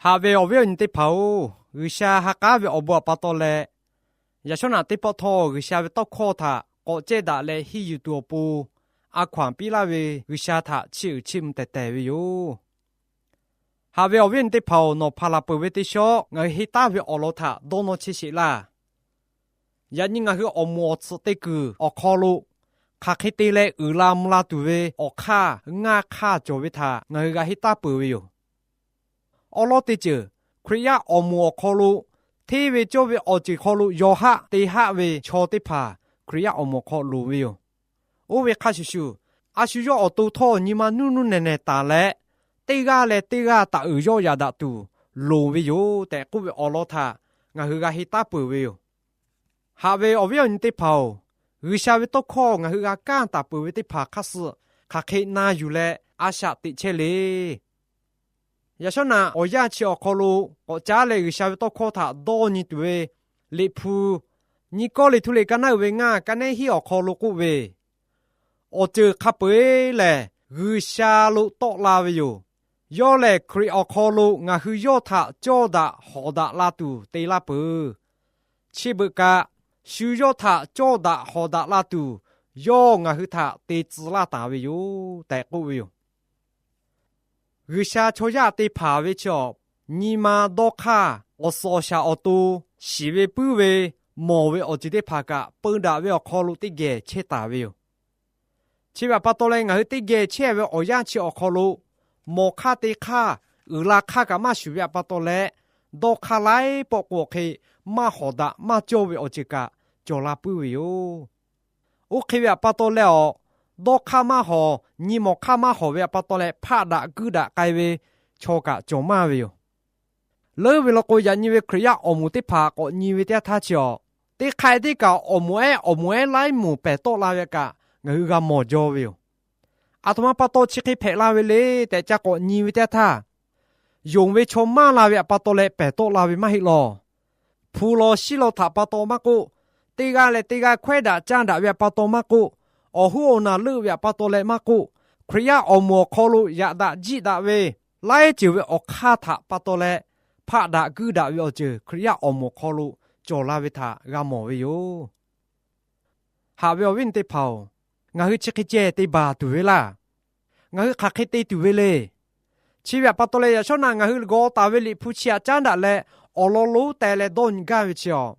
Haꞈ ve awˬ viˉ awˬ nyi teˇ hpaˍ-oˬ, G'uiˬsha ha k'aˉ ve awˬ bon awˬ pa taw leh, yaꞈ shawˉ naꞈ teˇ pawˆ htawˇ G'uiˬsha ve tawˇ hkawˇ htaꞈ k'awꞈ cehˇ daꞈ leh henˇ yuˬ tuˬ awˬ pon, a hkaw-anˬ piˇ laˇ ve G'uiˬsha htaꞈ chiˇ uiˍ chiˇ mvuh tehˬ tehˬ ve yoˬ. Haꞈ ve awˬ viˉ awˬ nyi teˇ hpaˍ-oˬ, nawˬ hpaˍ laˬ peuˬ ve teˇ shawˉ ngaˬ hui henˇ taˉ ve awˬ lawn htaꞈ dawˇ nawˇ chehˇ sheˍ laˇ. Yaꞈ nyi ngaˬ hui awˬ moˍ awˬ tsuhꞈ te kuiˬ awˬ hk'aw lo, hk'aˬ hk'e te leh uiˍ la mvuh la tuˬ ve awˬ hk'aˇ ngaˇ hk'aˇ cawˬ ve htaꞈ ngaˬ hui g'a henˇ taˉ peuˬ ve yoˬ. Awˬ lawn teˇ ceuˬ, Hkriꞈ yaˇ awˬ moˍ awˬ hk'aw lo, hteˇ ve cawˇ ve awˬ ceuˬ hk'aw lo yaw haˆ te haˆ ve chaw teˇ hpaˍ Hkriꞈ yaˇ awˬ moˍ hk'aw loˍ ve yoˬ. Oˇ ve hk'a shuˍ shuˍ, a shu yawˇ awˬ to htawˇ nyi ma nuˇ nuˇ nehˬ nehˬ taˍ leh, teˇ g'aˇ leh teˇ g'aˇ taˍ uiˍ yawˆ yaꞈ daꞈ tuˬ loˍ ve yoˬ tehꞈ k'oˆ ve awˬ lawn htaꞈ ngaˬ hui g'a henˇ taˉ peuˬ ve yoˬ. Haꞈ ve awˬ viˉ awˬ nyi teˇ hpaˍ-oˬ, G'uiˬsha ve tawˇ hkawˇ ngaˬ hui g'a kanˇ taˍ peuˬ ve teˇ hpaˍ hk'aˇ suh hk'aˬ hk'e na yuˬ leh a shaꞈ teꞈ chehˇ le. Yaꞈ shawˉ naꞈ awˬ yanˇ chi awˬ hk'aw lo k'awꞈ caˉ leh G'uiˬsha ve tawˇ hkawˇ htaꞈ dawˇ nyi tuˬ ve Liꞈ hpu, nyiˇ Kawˇrenˍhtuˆ liꞈ ka naˉ uiˍ ve ngaˇ ka nehˉ hiˉ awˬ hk'aw lo k'oˆ ve, awˬ ceuˬ hk'a peu-eˬ lehˬ G'uiˬsha lo tawˆ la ve yoˬ. Yawˇ lehˬ Hkriꞈ awˬ hk'aw lo ngaˬ hui yawˇ htaꞈ cawˇ daꞈ hawˍ daꞈ la tuˬ te laˇ peuˬ. Chi beuꞈ kaꞈ, shu yawˇ htaꞈ cawˇ daꞈ hawˍ daꞈ la tuˬ, yawˇ ngaˬ hui htaꞈ te tcuh laˇ taˍ ve yoˬ tehꞈ k'oˆ ve yoˬ. G'uiˬsha chaw yaˇ te hpanˍ ve chi awˬ, nyi ma dawˇ hk'aˇ, awˬ suhˍ awˬ shaˍ awˬ to, shiˍ ve puiˉ ve, mawˬ ve awˬ ceuˬ teˇ hpaˍ kaꞈ peu daꞈ ve awˬ hk'aw lo teˇ geh chehˇ taˍ ve yoˬ. Chi ve awˬ pa taw leh ngaˬ hui teˇ geh chehˇ ve awˬ yanˇ chi awˬ hk'aw lo, mawˬ hk'aˇ te hk'aˇ, uiˍ la hk'aˇ kaꞈ maˇ shuˍ ve awˬ pa taw leh, dawˇ hk'aˇ laiˉ pawˆ k'o awˬ hk'e maˇ hawˍ daꞈ maˇ cawˇ ve awˬ ceuˬ kaꞈ cawˬ la puiˉ ve yoˬ. Oˇ hk'e ve awˬ pa taw leh awˬ, dawˇ hk'aˇ maˇ hawˍ, nyi mawˬ hk'aˇ maˇ hawˍ ve awˬ pa taw leh hpaˆ daꞈ guiˇ daꞈ k'ai ve chaw kaꞈ cawˬ maˇ ve yoˬ. Leuˉ ve law k'o, yaꞈ nyi ve Hkriꞈ yaˇ awˬ moˍ teˇ hpaˍ k'awꞈ nyi ve teˇ yanˇ htaˇ chi awˬ, teˇ hk'aˇ teˇ kaꞈ awˬ moˍ ehˉ awˬ moˍ ehˉ laiˉ moˍ pehˬ tawˆ la ve kaꞈ ngaˬ hui g'a mawˬ jaw ve yoˬ. Aˬ htoꞈ ma pa taw chi hk'e hpehꞈ la ve le tehꞈ ca k'awꞈ nyi ve teˇ yanˇ htaˇ, yonˍ ve chaw maˇ la ve awˬ pa taw leh pehˬ tawˆ la ve maˇ heˆ law. Hpu law shiˉ law htaꞈ pa taw maˇ k'oˆ, teˇ g'aˇ leh teˇ g'aˇ hkawehˉ daꞈ caˇ daꞈ ve awˬ pa taw maˇ k'oˆ, awˬ hoˉ awˬ naˬ leuˆ ve awˬ pa taw leh maˇ k'oˆ, Hkriꞈ yaˇ awˬ moˍ awˬ hk'aw lo yaꞈ daꞈ jiˆ daꞈ ve laiˉ ceuˬ ve awˬ hk'aˇ htaꞈ pa taw leh, hpaˆ daꞈ guiˇ daꞈ ve awˬ ceuˬ Hkriꞈ yaˇ awˬ moˍ awˬ hk'aw lo cawˬ la ve htaꞈ g'a mawˬ ve yoˬ. Haꞈ ve awˬ viˉ awˬ nyi teˇ hpaˍ-oˬ, ngaˬ hui chi hk'e ceh te baˬ tuˬ ve laˇ. Ngaˬ hui hk'aˬ hk'e te tuˬ ve le. Chi ve awˬ pa taw leh yaꞈ shawˉ naꞈ ngaˬ hui g'aw taˍ ve Liꞈ hpu chi htaꞈ caˉ daꞈ leh, awˬ lawn lonˉ teh leh dawˇ nyi gaˇ ve chi awˬ,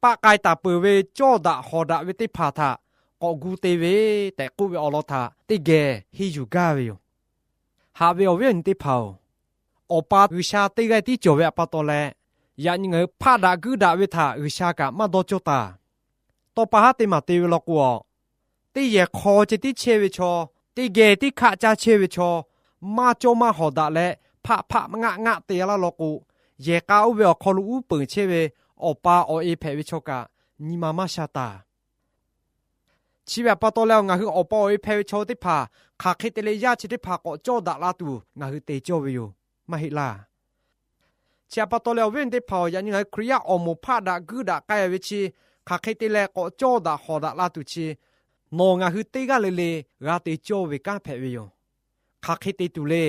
paˆ k'ai taˍ peuˬ ve cawˇ daꞈ hawˍ daꞈ ve teˇ hpaˍ htaꞈ k'awꞈ gu te ve tehꞈ k'oˆ ve awˬ lawn htaꞈ teˇ geh henˇ yuˬ gaˇ ve yoˬ. Haꞈ ve awˬ viˉ awˬ nyi teˇ hpaˍ-oˬ, Awˬ pa G'uiˬsha teˇ g'aˇ tiˉ cawˬ ve awˬ pa taw leh, yaꞈ nyi ngaˬ hui hpaˆ daꞈ guiˇ daꞈ ve htaꞈ G'uiˬsha kaꞈ maˇ dawˇ cawˇ taˍ. Tawˇ pa haˉ teˇ maˬ te ve law k'o, teˇ yehˬ hk'aw ceh tiˉ chehˇ ve chaw, teˇ geh teˇ hkaˆ caˇ chehˇ ve chaw, maˇ cawˇ maˇ hawˍ daꞈ leh hpaˆ hpaˆ ngaˆ ngaˆ te laˇ law k'o, yehˬ k'a oˇ ve awˬ hk'aw lo uˉ peunˍ chehˇ ve awˬ pa awˬ e hpehꞈ ve chaw kaꞈ nyi ma maˇ sha taˍ. Chi ve awˬ pa taw leh ngaˬ hui awˬ pa awˬ e hpehꞈ ve chaw teˇ hpaˍ hk'aˬ hk'e te leh yaˇ chi teˇ hpaˍ k'awꞈ cawˇ daꞈ la tuˬ ngaˬ hui te cawˇ ve yoˬ, maˇ heˆ laˇ. Chi awˬ pa taw leh awˬ viˉ awˬ nyi teˇ hpaˍ-oˬ, yaꞈ nyi ngaˬ hui Hkriꞈ yaˇ awˬ moˍ hpaˆ daꞈ guiˇ daꞈ k'ai ve chi hk'aˬ hk'e te leh k'awꞈ cawˇ daꞈ hawˍ daꞈ la tuˬ chi, nawˬ ngaˬ hui teˇ g'aˇ le le g'a te cawˇ ve kanˉ hpehꞈ ve yoˬ. Hk'aˬ hk'e te tuˬ le.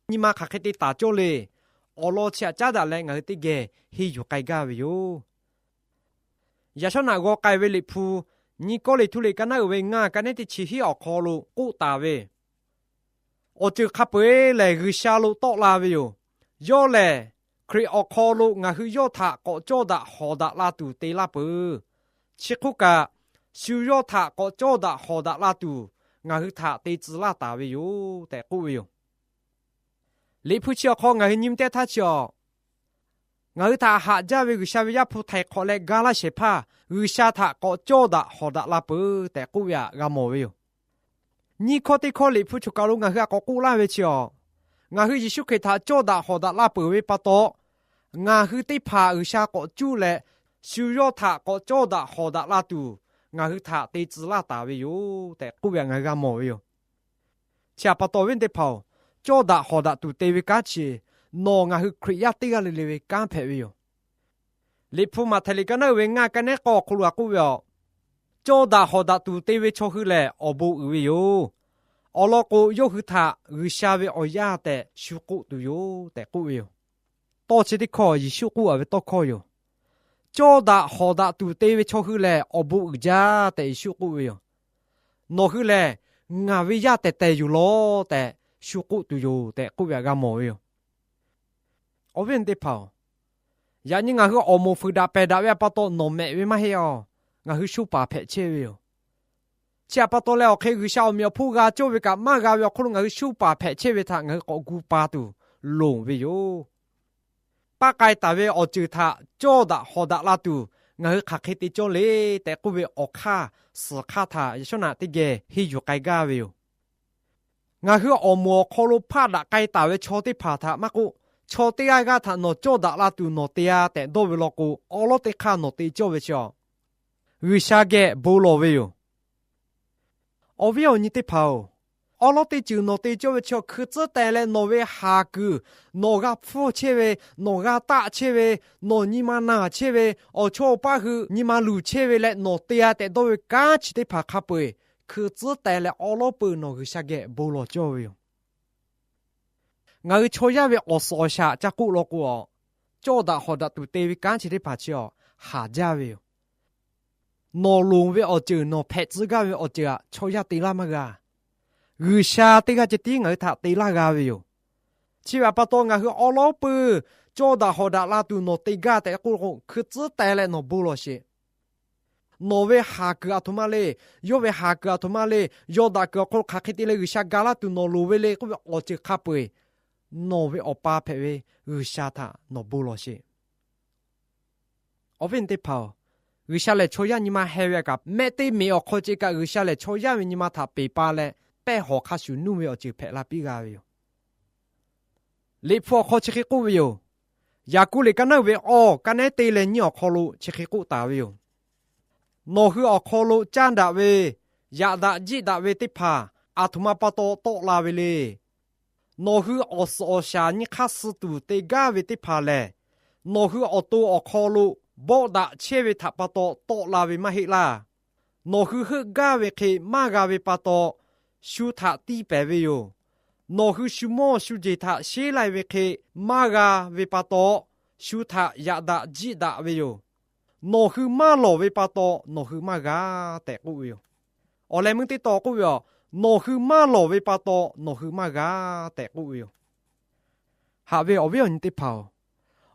Nyi ma hk'aˬ hk'e te taˍ cawˇ le. Awˬ lawn chi htaꞈ caˉ daꞈ leh ngaˬ hui teˇ geh henˇ yuˬ k'ai gaˇ ve yoˬ. Yaꞈ shawˉ naꞈ g'aw k'ai ve Liꞈ hpu, nyiˇ Kawˇrenˍhtuˆ liꞈ ka naˉ uiˍ ve ngaˇ ka nehˉ teˇ chi hiˉ awˬ hk'aw lo k'oˆ taˍ ve, awˬ ceuˬ hk'a peu-eˬ lehˬ G'uiˬsha lo tawˆ la ve yoˬ. Yawˇ lehˬ, Hkriꞈ awˬ hk'aw lo ngaˬ hui yawˇ htaꞈ k'awꞈ cawˇ daꞈ hawˍ daꞈ la tuˬ te laˇ peuˬ. Chi hk'oˆ kaꞈ, shu yawˇ htaꞈ k'awꞈ cawˇ daꞈ hawˍ daꞈ la tuˬ ngaˬ hui htaꞈ te tcuh laˇ taˍ ve yoˬ tehꞈ k'oˆ ve yoˬ. Liꞈ hpu chi awˬ hk'aw ngaˬ hui nyi ve teˇ htaˇ chi awˬ, ngaˬ hui htaꞈ haꞈ jaˇ ve G'uiˬsha ve Yaˇ hpu htaiˍ hk'awꞈ leh ga laˇ shehˍ hpaˇ G'uiˬsha htaꞈ k'awꞈ cawˇ daꞈ hawˍ daꞈ la peuˬ tehꞈ k'oˆ ve htaꞈ g'a mawˬ ve yoˬ. Nyiˇ hkawˇ teˇ hkawˇ Liꞈ hpu choˬ kaˬ lo ngaˬ hui htaꞈ k'awꞈ k'oˆ laˇ ve chi awˬ, ngaˬ hui Yeˍsuˆ Hkriꞈ htaꞈ cawˇ daꞈ hawˍ daꞈ la peuˬ ve pa taw, ngaˬ hui teˇ hpaˍ G'uiˬsha k'awꞈ cuˇ leh, shu yawˇ htaꞈ k'awꞈ cawˇ daꞈ hawˍ daꞈ la tuˬ ngaˬ hui htaꞈ te tcuh laˇ taˍ ve yoˬ tehꞈ k'oˆ ve htaꞈ ngaˬ hui g'a mawˬ ve yoˬ. Chi htaꞈ pa taw, awˬ viˉ teˇ hpaˍ-oˬ, cawˇ daꞈ hawˍ daꞈ tuˬ te ve kanˉ chi, nawˬ ngaˬ hui Hkriꞈ yaˇ teˇ g'aˇ le le ve kanˉ hpehꞈ ve yoˬ. Liꞈ hpu Maꞈhtehˍ liꞈ ka naˉ uiˍ ve ngaˇ ka nehˉ k'awˇ awˬ hk'aw lo htaꞈ k'oˆ ve awˬ, cawˇ daꞈ hawˍ daꞈ tuˬ te ve chaw hui lehˬ awˬ bon uiˍ ve yoˬ. Awˬ lawn k'o, yawˇ hui htaꞈ G'uiˬsha ve awˬ yaˇ tehꞈ shu k'oˆ tuˬ yoˬ tehꞈ k'oˆ ve yoˬ. tawˇ chi teˇ hkawˇ Yeˍsuˆ k'oˆ a ve tawˇ hkawˇ yoˬ. Cawˇ daꞈ hawˍ daꞈ tuˬ te ve chaw hui lehˬ, awˬ bon uiˍ jaˇ tehꞈ Yeˍsuˆ k'oˆ ve yoˬ. Nawˬ hui lehˬ, ngaˬ ve yaˇ tehˬ tehˬ yoˬ law tehꞈ shu k'oˆ tuˬ yoˬ tehꞈ k'oˆ ve htaꞈ g'a mawˬ ve yoˬ. Awˬ viˉ awˬ nyi teˇ hpaˍ-oˬ, yaꞈ nyi ngaˬ hui awˬ moˍ fuiˍ daꞈ pehˬ daꞈ ve a pa taw nawˬ mehꞈ ve maˇ heˆ aˬ. Ngaˬ hui shuˇ paˍ hpehꞈ chehˇ ve yoˬ. Chi htaꞈ pa taw leh awˬ hk'e G'uiˬsha awˬ meꞈ awˬ hponˇ g'a cawˇ ve kaꞈ maˇ g'a ve awˬ hk'oˆ lo ngaˬ hui shuˇ paˍ hpehꞈ chehˇ ve htaꞈ ngaˬ hui k'awꞈ gu pa tuˬ loˍ ve yoˬ. Paˆ k'ai taˍ ve awˬ ceuˬ htaꞈ cawˇ daꞈ hawˍ daꞈ la tuˬ ngaˬ hui hk'aˬ hk'e te cawˇ le tehꞈ k'oˆ ve awˬ hk'aˇ suhˍ hk'aˇ htaꞈ yaꞈ shawˉ naꞈ teˇ geh henˇ yuˬ k'ai gaˇ ve yoˬ. Ngaˬ hui awˬ moˍ awˬ hk'aw lo hpaˆ daꞈ k'ai taˍ ve chaw teˇ hpaˍ htaꞈ maˇ k'oˆ, chaw teˇ g'aˇ g'aˇ htaꞈ nawˬ cawˇ daꞈ la tuˬ nawˬ te-a tehꞈ dawˇ ve law k'o, awˉ lawˉ teˇ hk'aˇ nawˬ te cawˇ ve chi a, G'uiˬsha geh bon lawˬ ve yoˬ. Awˬ viˉ awˬ nyi teˇ hpaˍ-oˬ, awˉ lawˉ teˇ ceuˬ nawˬ te cawˇ ve chi a hkui tcuhˉ teh leh nawˬ ve haˍ kuiˬ, nawˬ g'a hpfuhˇ chehˇ ve, nawˬ g'a taˆ chehˇ ve, nawˬ nyi ma naˬ chehˇ ve, awˬ chawˇ awˬ paˇ hui nyi ma luˬ chehˇ ve leh nawˬ te-a tehꞈ dawˇ ve kanˉ chi teˇ hpaˍ hk'a peu-eˬ hkui tcuhˉ teh leh awˉ lawˉ peuˬ nawˬ G'uiˬsha geh bon lawˬ cawˇ ve yoˬ. Ngaˬ hui chaw yaˇ ve awˬ suhˍ awˬ shaˍ ca k'oˆ law k'o a, cawˇ daꞈ hawˍ daꞈ tuˬ te ve kanˉ chi teˇ hpaˍ chi a haˍ jaˇ ve yoˬ. Nawˬ loˍ ve awˬ ceuˬ, nawˬ hpehꞈ tcuh gaˇ ve awˬ ceuˬ htaꞈ chaw yaˇ te laˇ maˇ g'a. G'uiˬsha teˇ g'aˇ ceh tiˉ ngaˬ hui htaꞈ te laˇ g'a ve yoˬ. Chi ve htaꞈ pa taw ngaˬ hui awˉ lawˉ peuˬ cawˇ daꞈ hawˍ daꞈ la tuˬ nawˬ te gaˇ tehꞈ k'oˆ k'o, hkui tcuhˉ teh leh nawˬ bon lawˬ sheˍ. Nawˬ ve haˍ kuiˬ aˬ htoꞈ ma le, yawˇ ve haˍ kuiˬ aˬ htoꞈ ma le, yawˇ daꞈ kuiˬ awˬ hk'aw lo hk'aˬ hk'e te leh G'uiˬsha ga laˇ tuˬ nawˬ loˍ ve le k'oˆ ve awˬ ceuˬ hk'a peu-eˬ, nawˬ ve Awˬ pa hpehꞈ ve G'uiˬsha htaꞈ nawˬ bon lawˬ sheˍ. Awˬ viˉ awˬ nyi teˇ hpaˍ-oˬ, G'uiˬsha lehˬ chaw yaˇ nyi ma heh ve kaꞈ, mehˆ teˇ meꞈ awˬ hk'aw ceh kaꞈ G'uiˬsha lehˬ chaw yaˇ ve nyi ma htaꞈ peˬ pa leh, pehˇ hawˍ hk'a shuˍ nuˇ ve awˬ ceuˬ hpehꞈ la piˇ g'a ve yoˬ. Liꞈ hpu awˬ hk'aw chi hk'e k'oˆ ve yoˬ. Yaˍkoˆ liꞈ ka naˉ uiˍ ve awˬ ka nehˉ te leh nyiˇ awˬ hk'aw lo chi hk'e k'oˆ taˍ ve yoˬ. Nawˬ hui awˬ hk'aw lo caˇ daꞈ ve, yaꞈ daꞈ jiˆ daꞈ ve teˇ hpaˍ aˬ htoꞈ ma pa taw tawˆ la ve le. Nawˬ hui awˬ suhˍ awˬ shaˍ nyi hk'aˇ suh tuˬ te gaˇ ve teˇ hpaˍ lehˬ, nawˬ hui awˬ to awˬ hk'aw lo bawˆ daꞈ chehˇ ve htaꞈ pa taw tawˆ la ve maˇ heˆ laˇ. Nawˬ hui heuˆ gaˇ ve hk'e maˇ g'a ve pa taw, shu htaꞈ tiˇ pehˍ ve yoˬ. Nawˬ hui shu mawˇ shu jeˬ htaꞈ sheˉ lai ve hk'e maˇ g'a ve pa taw, shu htaꞈ yaꞈ daꞈ jiˆ daꞈ ve yoˬ. Nawˬ hui maˇ lawˬ ve pa taw nawˬ hui maˇ g'a tehꞈ k'oˆ ve yoˬ. Awˬ leh meuˇ teˇ taw k'oˆ ve a, nawˬ hui maˇ lawˬ ve pa taw nawˬ hui maˇ g'a tehꞈ k'oˆ ve yoˬ. Haꞈ ve awˬ viˉ awˬ nyi teˇ hpaˍ-oˬ,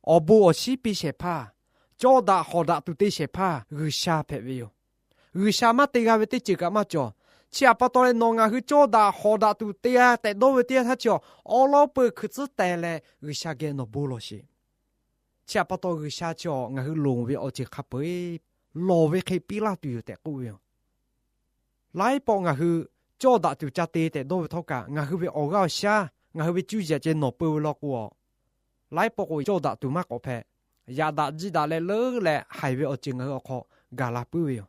awˬ bon awˬ shinˉ piˇ shehˍ hpaˇ, cawˇ daꞈ hawˍ daꞈ tuˬ te shehˍ hpaˇ G'uiˬsha hpehꞈ ve yoˬ. G'uiˬsha maˇ te g'a ve teˇ ceuˬ kaꞈ maˇ cawˬ. Chi htaꞈ pa taw leh nawˬ ngaˬ hui cawˇ daꞈ hawˍ daꞈ tuˬ te-a tehꞈ dawˇ ve teˇ yanˇ htaˇ chi a, awˉ lawˉ peuˬ hkui tcuhˉ teh leh G'uiˬsha geh nawˬ bon lawˬ sheˍ. Chi htaꞈ pa taw G'uiˬsha chi a ngaˬ hui loˍ ve awˬ ceuˬ hk'a peu-eˬ lawˬ ve hk'e piˇ laˇ tuˬ yoˬ tehꞈ k'oˆ ve yoˬ. Laiˉ pawˆ ngaˬ hui cawˇ daꞈ tuˬ ca te tehꞈ dawˇ ve htawˇ kaꞈ, ngaˬ hui ve awˬ g'aˇ awˬ shaˉ, ngaˬ hui ve cuˇ yiˍ ceh nawˬ peu ve law k'o a, laiˉ pawˆ k'o cawˇ daꞈ tuˬ maˇ k'awꞈ hpehꞈ. Yaꞈ daꞈ jiˆ daꞈ leh leuˉ leh haiˬ ve awˬ ceuˬ ngaˬ hui awˬ hk'aw gaˬ la puiˉ ve yoˬ.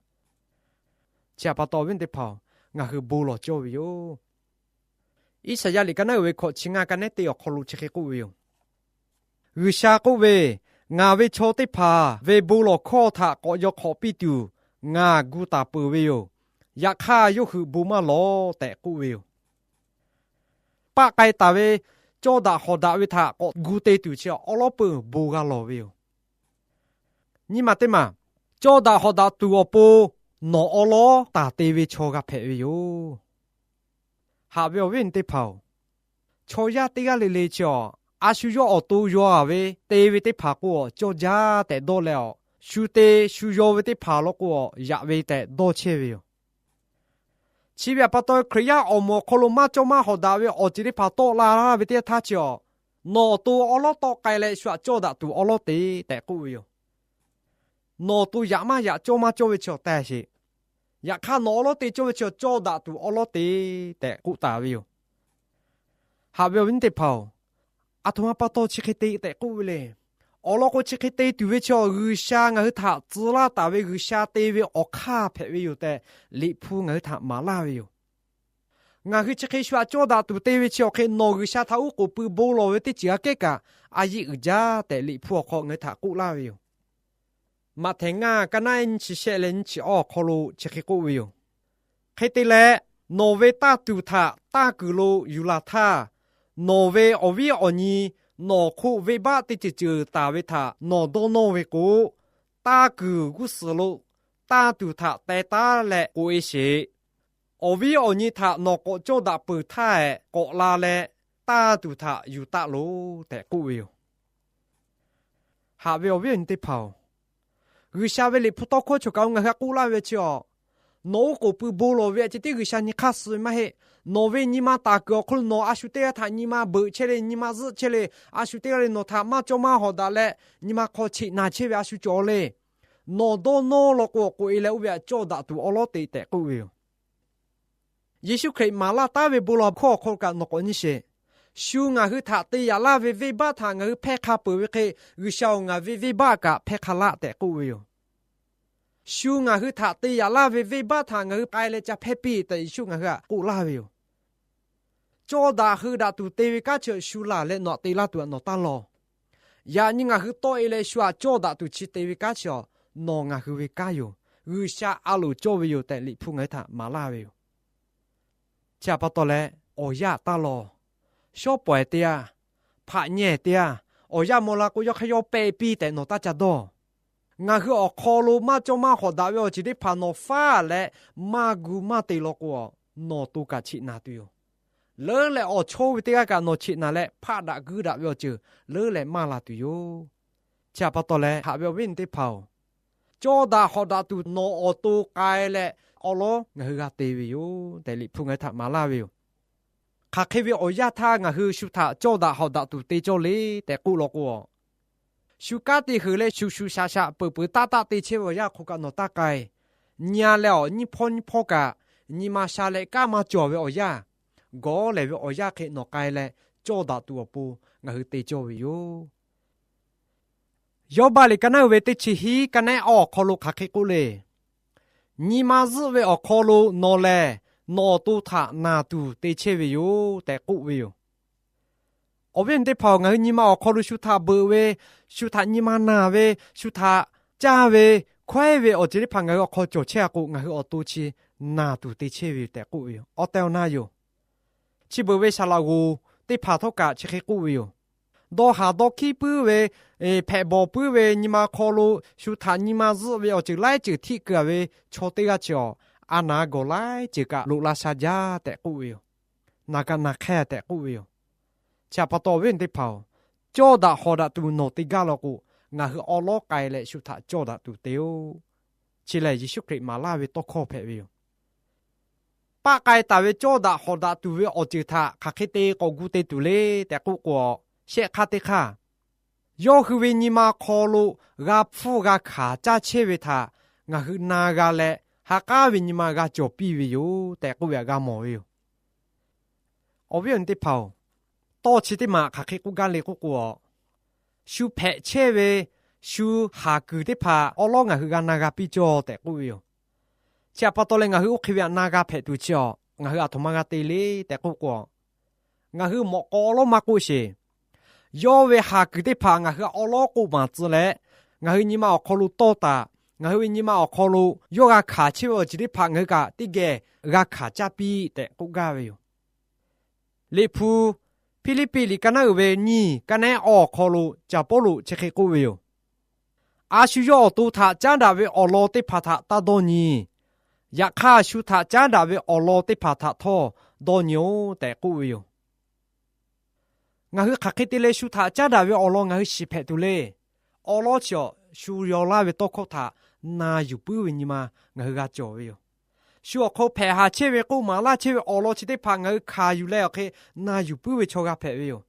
Chi htaꞈ pa taw awˬ viˉ teˇ hpaˍ-oˬ, ngaˬ hui bon lawˬ cawˇ ve yoˬ. Iˉsaˍyaˆ liꞈ ka naˉ uiˍ ve hkawꞈ chi ngaˇ ka nehˉ teˇ awˬ hk'aw lo chi hk'e k'oˆ ve yoˬ. G'uiˬsha k'oˆ ve, Ngaˬ ve chaw teˇ hpaˍ ve bon lawˬ hkawˇ htaꞈ k'awꞈ yaw hk'awꞈ piˇ tuˬ ngaˬ gu taˍ peuˬ ve yoˬ. Yaꞈ hk'aˇ yawˇ hui bon maˇ lawˬ tehꞈ k'oˆ ve yoˬ. Paˆ k'ai taˍ ve cawˇ daꞈ hawˍ daꞈ ve htaꞈ k'awꞈ gu te tuˬ chi awˉ lawˉ peuˬ bon g'a lawˬ ve yoˬ. Nyi ma teˇ maˬ, cawˇ daꞈ hawˍ daꞈ tuˬ awˬ pon nawˬ awˉ lawˉ taˍ te ve chaw g'a hpehꞈ ve yoˬ. Haꞈ ve awˬ viˉ awˬ nyi teˇ hpaˍ-oˬ, chaw yaˇ teˇ g'aˇ le le chi a, a shu yawˇ awˬ to yaw-a ve te ve teˇ hpaˍ k'o a cawˇ jaˇ tehꞈ dawˇ leh a, shu te shu yaw ve teˇ hpaˍ law k'o a yaꞈ ve tehꞈ dawˇ chehˇ ve yoˬ. Chi ve htaꞈ pa taw Hkriꞈ yaˇ awˬ moˍ awˬ hk'aw lo maˇ cawˇ maˇ hawˍ daꞈ ve awˬ ceuˬ teˇ hpaˍ tawˆ la laˇ ve teˇ yanˇ htaˇ chi a, nawˬ awˬ to awˉ lawˉ tawˆ k'ai leh shu htaꞈ cawˇ daꞈ tuˬ awˉ lawˉ te tehꞈ k'oˆ ve yoˬ. Nawˬ awˬ to yaꞈ maˇ yaꞈ cawˇ maˇ cawˇ ve chi awˬ tehˬ sheˍ. Yaꞈ hk'aˇ nawˬ awˉ lawˉ te cawˇ ve chi cawˇ daꞈ tuˬ awˉ lawˉ te tehꞈ k'oˆ taˍ ve yoˬ. Haꞈ ve awˬ viˉ teˇ hpaˍ-oˬ, aˬ htoꞈ ma pa taw chi hk'e te tehꞈ k'oˆ ve le. Awˬ lawn k'o chi hk'e te tuˬ ve chi a G'uiˬsha ngaˬ hui htaꞈ tcuh laˇ taˍ ve G'uiˬsha te ve awˬ hk'aˇ hpehꞈ ve yoˬ tehꞈ Liꞈ hpu ngaˬ hui htaꞈ maˍ laˇ ve yoˬ. Ngaˬ hui chi hk'e shu htaꞈ cawˇ daꞈ tuˬ te ve chi awˬ hk'e nawˬ G'uiˬsha htaꞈ oˉ k'oˍ pui bon lawˬ ve teˇ ceuˬ aꞈ kehˉ kaꞈ a yeˆ uiˍ jaˇ tehꞈ Liꞈ hpu awˬ hk'aw ngaˬ hui htaꞈ k'oˆ laˇ ve yoˬ. Maꞈhtehˍ ngaˇ ka naˉ nyiˇ chi shehˆ leh nyiˇ chi awˇ awˬ hk'aw lo chi hk'e k'oˆ ve yoˬ. Hk'e te leh, nawˬ ve tanˇ tuˬ htaꞈ tanˇ kuiˬ lo yuˬ laˬ htaˇ, nawˬ ve awˬ viˉ awˬ nyi Nawˬ hk'oˆ venˇbaˆ teˇ ceuˬ ceuˬ taˍ ve htaꞈ nawˬ dawˇ nawˇ ve k'o, tanˇ kuiˬ g'uˇ suhˍ lo tanˇ tuˬ htaꞈ teh taˉ leh k'oꞈ-e sheˍ. Awˬ viˉ awˬ nyi htaꞈ nawˬ k'awꞈ cawˇ daꞈ peuˬ htaˇ ehˍ, k'awꞈ la leh tanˇ tuˬ htaꞈ yuˬ taˆ loˬ tehꞈ k'oˆ ve yoˬ. Haꞈ ve awˬ viˉ awˬ nyi teˇ hpaˍ-oˬ, G'uiˬsha ve Liꞈ hpu tawˇ hkawˇ choˬ kaꞈ ngaˬ hui htaꞈ k'oˆ laˇ ve chi awˬ, nawˬ oˇ k'oˍ pui bon lawˬ ve a ceh tiˉ G'uiˬsha nyi hk'aˇ suh ve maˇ heˆ. Nawˬ ve nyi ma taˍ kuiˬ awˬ hk'aw lo nawˬ a shu teˇ g'aˇ htaꞈ nyi ma beuꞈ chehˇ le, nyi ma zuhˆ chehˇ le, a shu teˇ g'aˇ le nawˬ htaꞈ maˇ cawˇ maˇ hawꞈ daꞈ leh nyi ma hk'aw cheꞈ naˬ chehˇ ve a shu cawˬ le. Nawˬ dawˇ nawˇ law k'o, k'oꞈ-e leh oˇ ve htaꞈ cawˇ daꞈ tuˬ awˉ lawˉ te tehꞈ k'oˆ ve yoˬ. Yeˍsuˆ Hkriꞈ maˍ laˇ taˉ ve bon lawˬ hkawˇ awˬ hk'aw lo kaꞈ nawˬ k'awꞈ nyi sheˍ. Shu ngaˬ hui htaꞈ te yaꞈ laˇ ve venˇbaˆ htaꞈ ngaˬ hui hpehˇ hk'a peuˬ ve hk'e, G'uiˬsha-oˬ, ngaˬ ve venˇbaˆ kaꞈ hpehˇ hk'a laˆ tehꞈ k'oˆ ve yoˬ. Shu ngaˬ hui htaꞈ te yaꞈ laˇ ve venˇbaˆ htaꞈ ngaˬ hui k'ai leh ca hpehˇ piˇ tehꞈ Yeˍsuˆ ngaˬ hui htaꞈ k'oˆ laˇ ve yoˬ. Cawˇ daꞈ heuˆ daꞈ tuˬ te ve kanˉ chi shu laˬ leh nawˬ htaꞈ te laˇ tuˬ htaꞈ nawˬ taˇ lawˬ. Yaꞈ nyi ngaˬ hui tawˆ-e leh shu htaꞈ cawˇ daꞈ tuˬ chi te ve kanˉ chi awˬ, nawˬ ngaˬ hui ve kanˉ yoˬ. G'uiˬsha a loˍ cawˇ ve yoˬ tehꞈ Liꞈ hpu ngaˬ hui htaꞈ maˍ laˇ ve yoˬ. Chi htaꞈ pa taw leh, awˬ yanˇ taˇ lawˬ. Shawˉ pawehˬ teˇ yanˇ, hpaꞈ nyehˇ teˇ yanˇ, awˬ yanˇ maw la k'o, yawˇ hk'aˇ yawˇ pehˇ piˇ tehꞈ nawˬ taˇ ca dawˇ. Ngaˬ hui awˬ hk'aw lo maˇ cawˇ maˇ hawꞈ daꞈ ve awˬ ceuˬ teˇ hpaˍ nawˬ faˉ leh maˇ gu maˇ te law k'o, nawˬ to kaꞈ cheꞈ naˬ tuˬ yoˬ. Leuˉ leh awˬ chawˇ ve teˇ g'aˇ kaꞈ nawˬ cheꞈ naˬ leh hpaˆ daꞈ guiˇ daꞈ ve awˬ ceuˬ leuˉ leh maˇ la tuˬ yoˬ. Chi htaꞈ pa taw leh, haꞈ ve awˬ viˉ awˬ nyi teˇ hpaˍ-oˬ, cawˇ daꞈ hawꞈ daꞈ tuˬ nawˬ awˬ to k'ai leh awˉ lawˉ ngaˬ hui g'a te ve yoˬ tehꞈ Liꞈ hpu ngaˬ hui htaꞈ maˍ laˇ ve yoˬ. Hk'aˬ hk'e ve awˬ yanˇ htaˇ ngaˬ hui shu htaꞈ cawˇ daꞈ hawꞈ daꞈ tuˬ te cawˇ le tehꞈ k'oˆ law k'o, shu kanˉ te heuˬ leh shuˍ shuˍ shaꞈ shaꞈ peuˬ peuˬ taˆ taˆ te chehˇ ve awˬ yanˇ hk'aw kaꞈ nawˬ taˇ k'ai. Nyi-a leh awˬ nyiˇ hpawˇ nyiˇ hpawˇ kaꞈ nyi ma sha leh kanˉ maˇ cawˬ ve awˬ yanˇ, gawˇ lehˬ ve awˬ yanˇ hk'e nawˬ k'ai leh cawˇ daꞈ tuˬ awˬ pon ngaˬ hui te cawˇ ve yoˬ. Yawˇbaˆ liꞈ ka naˉ uiˍ ve teˇ chi hiˉ ka nehˉ awˬ hk'aw lo hk'aˬ hk'e k'oˆ le. Nyi ma zuhˆ ve awˬ hk'aw lo nawˬ lehˬ, nawˬ awˬ to htaꞈ naˬ tuˬ te chehˇ ve yoˬ tehꞈ k'oˆ ve yoˬ. Awˬ viˉ awˬ nyi teˇ hpaˍ-oˬ, ngaˬ hui nyi ma awˬ hk'aw lo shu htaꞈ beuꞈ ve, shu htaꞈ nyi ma naˬ ve, shu htaꞈ caˇ ve, hkawehˉ ve awˬ ceuˬ teˇ hpaˍ ngaˬ hui awˬ hk'aw cawˬ chehˇ-a k'o, ngaˬ hui awˬ to chi naˬ tuˬ te chehˇ ve yoˬ tehꞈ k'oˆ ve yoˬ. Awˬ tehˬ awˬ na yoˬ. Chi beuꞈ ve saˍ laꞈ g'oˍ teˇ hpaˍ htawˇ kaꞈ chi hk'e k'oˆ ve yoˬ. Dawˇ haˍ dawˇ hkiˉ puiˉ ve, hpehꞈ bawˬ puiˉ ve nyi ma hk'aw lo shu htaꞈ nyi ma zuhˆ ve awˬ ceuˬ laiˉ ceuˬ htiˆ keu-a ve chaw teˇ g'aˇ chi awˬ, a naˍ gawˬ laiˉ ceuˬ kaꞈ loꞈ la sha jaˇ tehꞈ k'oˆ ve yoˬ. Naˬ kaꞈ naˬ hk'ehˇ tehꞈ k'oˆ ve yoˬ. Chi htaꞈ pa taw awˬ viˉ awˬ nyi teˇ hpaˍ-oˬ, cawˇ daꞈ hawꞈ daꞈ tuˬ nawˬ te gaˇ law k'o, ngaˬ hui awˉ lawˉ k'ai leh shu htaꞈ cawˇ daꞈ tuˬ te-oˬ. Chi lehˬ Yeˍsuˆ Hkriꞈ maˍ laˇ ve tawˇ hkawˇ hpehꞈ ve yoˬ. Paˆ k'ai taˍ ve cawˇ daꞈ hawꞈ daꞈ tuˬ ve awˬ ceuˬ htaꞈ hk'aˬ hk'e te k'awꞈ gu te tuˬ le tehꞈ k'oˆ k'o, shehˆ hk'aˇ teˇ hk'aˇ, yawˇ hui ve nyi ma hk'aw lo g'a hpfuhˇ g'a hkanˍ caˇ chehˇ ve htaꞈ ngaˬ hui na g'a leh, ha k'aˉ ve nyi ma g'a cawˬ piˇ ve yoˬ tehꞈ k'oˆ ve htaꞈ g'a mawˬ ve yoˬ. Awˬ viˉ awˬ nyi teˇ hpaˍ-oˬ, tawˇ chi teˇ maˬ hk'aˬ hk'e k'oˆ gaˇ le k'oˆ k'o, shu hpehꞈ chehˇ ve shu haˍ kuiˬ teˇ hpaˍ awˉ lawˉ ngaˬ hui g'a na g'a piˇ cawˇ tehꞈ k'oˆ ve yoˬ. Chi htaꞈ pa taw leh ngaˬ hui oˇ hk'e ve htaꞈ na g'a hpehꞈ tuˬ chi awˬ, ngaˬ hui aˬ htoꞈ ma g'a te le tehꞈ k'oˆ k'o, ngaˬ hui mawꞈ k'aw awˉ lawˉ maˇ k'oˆ sheˍ. Yawˇ ve haˍ kuiˬ teˇ hpaˍ ngaˬ hui awˉ lawˉ k'oˆ maˍ tcuh leh, ngaˬ hui nyi ma awˬ hk'aw lo tawˇ taˍ, ngaˬ hui ve nyi ma awˬ hk'aw lo yawˇ g'a hkanˍ chehˇ ve awˬ ceuˬ teˇ hpaˍ ngaˬ hui kaꞈ teˇ geh g'a hkanˍ caˇ piˇ tehꞈ k'oˆ gaˇ ve yoˬ. Liꞈ hpu Hpiˇliˇpiˆ liꞈ ka naˉ uiˍ ve nyiˇ ka nehˉ awˬ hk'aw lo Caˬ Pawˇluꞈ chi hk'e k'oˆ ve yoˬ. A shu yawˇ awˬ to htaꞈ caˉ daꞈ ve awˬ lawn teˇ hpaˍ htaꞈ taˇ dawˇ nyi. Yaꞈ hk'aˇ, shu htaꞈ caˉ daꞈ ve awˬ lawn teˇ hpaˍ htaꞈ htawˇ dawˇ nyi-oˆ tehꞈ k'oˆ ve yoˬ. Ngaˬ hui hk'aˬ hk'e te leh shu htaꞈ caˉ daꞈ ve awˬ lawn ngaˬ hui shiˍ hpehꞈ tuˬ le. Awˉ lawˉ chi awˬ, shu yaw laˇ ve tawˇ hkawˇ htaꞈ na yuˬ puiˉ ve nyi ma ngaˬ hui g'a cawˬ ve yoˬ. Shu awˬ hk'aw hpehꞈ haˍ chehˇ ve k'oˆ maˍ laˇ chehˇ ve awˬ lawn chi teˇ hpaˍ ngaˬ hui hkanˍ yuˬ leh awˬ hk'e na yuˬ puiˉ ve chaw g'a hpehꞈ ve yoˬ.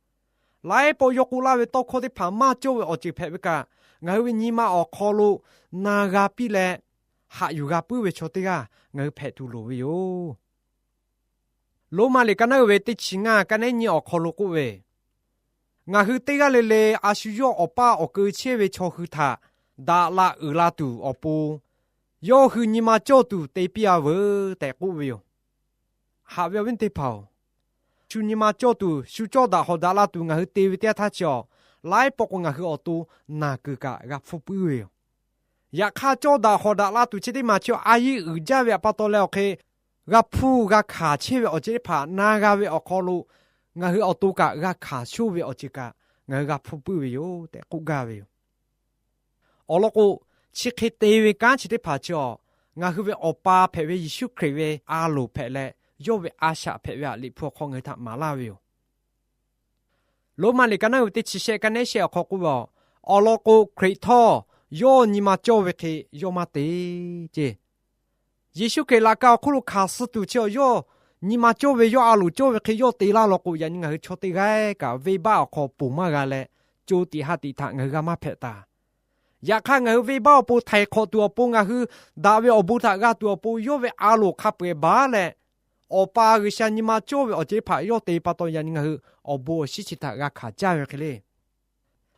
Laiˉ pawˆ yawˇ k'oˆ laˇ ve tawˇ hkawˇ teˇ hpaˍ maˇ cawˇ ve awˬ ceuˬ hpehꞈ ve kaꞈ, ngaˬ hui ve nyi ma awˬ hk'aw lo na g'a piˇ leh, haꞈ yuˬ g'a puiˉ ve chaw teˇ g'aˇ ngaˬ hui hpehꞈ tuˬ loˍ ve yoˬ. Roˉmaꞈ liꞈ ka naˉ uiˍ ve teˇ chi ngaˇ ka nehˉ nyiˇ awˬ hk'aw lo k'oˆ ve, ngaˬ hui teˇ g'aˇ le le a shu yawˇ awˬ paˇ awˬ keu chehˇ ve chaw hui htaꞈ daꞈ la uiˍ la tuˬ awˬ pon, yawˇ hui nyi ma cawˇ tuˬ te piˇ-a veuˬ tehꞈ k'oˆ ve yoˬ. Haꞈ ve awˬ viˉ teˇ hpaˍ-oˬ, shu nyi ma cawˇ tuˬ, shu cawˇ daꞈ hawꞈ daꞈ la tuˬ ngaˬ hui te ve teˇ yanˇ htaˇ chi awˬ, laiˉ pawˆ k'o ngaˬ hui awˬ to naˬ kuiˬ kaꞈ g'a hpfuhˇ puiˉ ve yoˬ. Yaꞈ hk'aˇ, cawˇ daꞈ hawꞈ daꞈ la tuˬ chi teˇ maˬ chi a yiˇ uiˍ jaˇ ve htaꞈ pa taw leh awˬ hk'e, g'a hpuˇ g'a hkanˍ chehˇ ve awˬ ceuˬ teˇ hpaˍ na g'a ve awˬ hk'aw lo, ngaˬ hui awˬ to kaꞈ g'a hkanˍ shonˇ ve awˬ ceuˬ kaꞈ ngaˬ hui g'a hpuˇ puiˉ ve yoˬ tehꞈ k'oˆ gaˇ ve yoˬ. Awˬ lawn k'o, chi hk'e te ve kanˉ chi teˇ hpaˍ chi awˬ, ngaˬ hui ve Awˬ pa hpehꞈ ve Yeˍsuˆ Hkriꞈ ve a loˍ hpehꞈ leh, yawˇ ve a shaꞈ hpehꞈ ve htaꞈ Liꞈ hpu awˬ hk'aw ngaˬ hui htaꞈ maˍ laˇ ve yoˬ. Roˉmaꞈ liꞈ ka naˉ uiˍ ve teˇ chi shehˆ ka nehˉ shehˆ awˬ hk'aw k'oˆ ve, awˬ lawn k'o, Hkriꞈ htawˇ yawˇ nyi ma cawˇ ve hk'e yawˇ maˇ te ce. Yeˍsuˆ Hkriꞈ laꞈ ka awˬ hk'oˆ lo hkanˍ suh tuˬ chi awˬ yawˇ nyi ma cawˇ ve, yawˇ a loˍ cawˇ ve hk'e yawˇ te laˇ law k'o, yaꞈ nyi ngaˬ hui chaw teˇ g'aˇ kaꞈ venˇbaˆ awˬ hk'aw ponˬ maˇ g'a leh, co tiꞈ ha tiꞈ htaꞈ ngaˬ hui g'a maˇ hpehꞈ taˍ. Yaꞈ hk'aˇ, ngaˬ hui venˇbaˆ awˬ pon htaiˍ hk'awꞈ tuˬ awˬ pon, ngaˬ hui daꞈ ve awˬ bon htaꞈ g'a tuˬ awˬ pon, yawˇ ve a loˍ hk'a peu-eˬ baˬ leh, Awˬ pa G'uiˬsha nyi ma cawˇ ve awˬ ceuˬ teˇ hpaˍ yawˇ te pa taw, yaꞈ nyi ngaˬ hui awˬ bon awˬ shinˉ chi htaꞈ g'a hkanˍ caˇ ve hk'e le.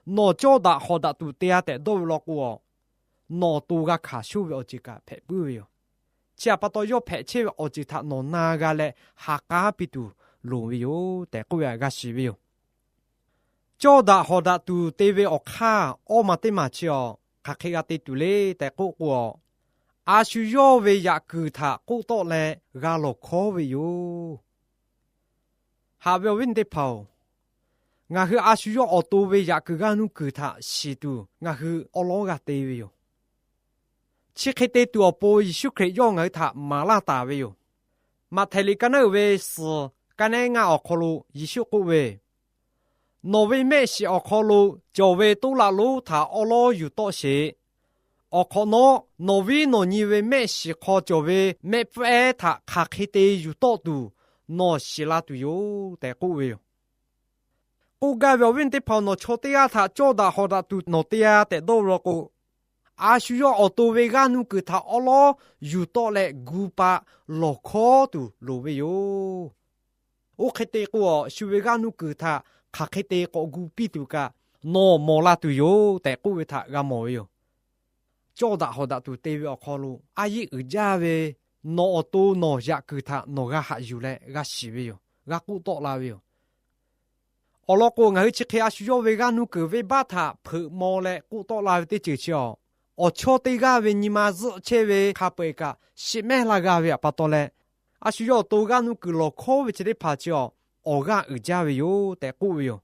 Nawˬ cawˇ daꞈ hawˍ daꞈ tuˬ te-a tehꞈ dawˇ ve law k'o, nawˬ awˬ to g'a hkanˍ shonˇ ve awˬ ceuˬ kaꞈ hpehꞈ puiˉ ve yoˬ. Chi htaꞈ pa taw, yawˇ hpehꞈ chehˇ ve awˬ ceuˬ htaꞈ nawˬ na g'a leh ha k'aˉ piˇ tuˬ loˍ ve yoˬ tehꞈ k'oˆ ve htaꞈ g'a shiˍ ve yoˬ. Cawˇ daꞈ hawˍ daꞈ tuˬ te ve awˬ hk'aˇ, awˇ ma teˇ maˬ chi awˬ hk'aˬ hk'e g'a te tuˬ le tehꞈ k'oˆ k'o, a shu yawˇ ve yaꞈ kuiˬ htaꞈ k'oˆ tawˆ leh g'a lawˬ hkawˉ ve yoˬ. Haꞈ ve awˬ viˉ awˬ nyi teˇ hpaˍ-oˬ, ngaˬ hui a shu yawˇ awˬ to ve yaꞈ kuiˬ g'aˇ nuˇ kuiˬ htaꞈ shiˍ tuˬ ngaˬ hui awˉ lawˉ g'a te ve yoˬ. Chi hk'e te tuˬ awˬ pon Yeˍsuˆ Hkriꞈ yawˇ ngaˬ hui htaꞈ maˍ laˇ taˍ ve yoˬ. Maꞈhtehˍ liꞈ ka naˉ uiˍ ve suhˍ ka nehˉ ngaˇ awˬ hk'aw lo Yeˍsuˆ k'oˆ ve, Nawˬ ve mehˆ shiˍ awˬ hk'aw lo cawˬ ve toˇ laꞈ lonˉ htaꞈ awˉ lawˉ yuˬ tawˆ sheˍ. Awˬ hk'awꞈ nawˉ, nawˬ viˉ nawˬ nyi ve mehˆ shiˍ hk'aw cawˬ ve mehˆ pfuhˇ ehˉ htaꞈ hk'aˬ hk'e te yuˬ tawˆ tuˬ nawˬ shiˍ la tuˬ yoˬ tehꞈ k'oˆ ve yoˬ. K'oˆ gaˇ ve awˬ viˉ awˬ nyi teˇ hpaˍ-oˬ, nawˬ chaw teˇ g'aˇ htaꞈ cawˇ daꞈ hawˍ daꞈ tuˬ nawˬ te-a tehꞈ dawˇ ve law k'o, a shu yawˇ awˬ to ve g'aˇ nuˇ kuiˬ htaꞈ awˉ lawˉ yuˬ tawˆ leh gu paˆ lawˬ hkawˉ tuˬ loˍ ve yoˬ. Oˇ hk'e te k'o, shu ve g'aˇ nuˇ kuiˬ htaꞈ hk'aˬ hk'e te k'awꞈ gu piˇ tuˬ kaꞈ nawˬ mawˬ la tuˬ yoˬ tehꞈ k'oˆ ve htaꞈ g'a mawˬ ve yoˬ. Cawˇ daꞈ hawˍ daꞈ tuˬ te ve awˬ hk'aw lo a yeˆ uiˍ jaˇ ve nawˬ awˬ to nawˬ yaꞈ kuiˬ htaꞈ nawˬ g'a haꞈ yuˬ leh g'a shiˍ ve yoˬ. G'a k'oˆ tawˆ la ve yoˬ. Awˬ lawn k'o, ngaˬ hui chi hk'e a shu yawˇ ve g'aˇ nuˇ kuiˬ venˇbaˆ htaꞈ hpeuꞈ maw leh k'oˆ tawˆ la ve teˇ ceuˬ chi awˬ, awˬ chawˇ teˇ g'aˇ ve nyi ma zuhˆ chehˇ ve hk'a peu-eˬ kaꞈ shiˍ mehˉ la g'a ve pa taw leh, a shu yawˇ awˬ to g'aˇ nuˇ kuiˬ lawˬ hkawˉ ve chi teˇ hpaˍ chi awˬ, awˬ g'aˇ uiˍ jaˇ ve yoˬ tehꞈ k'oˆ ve yoˬ.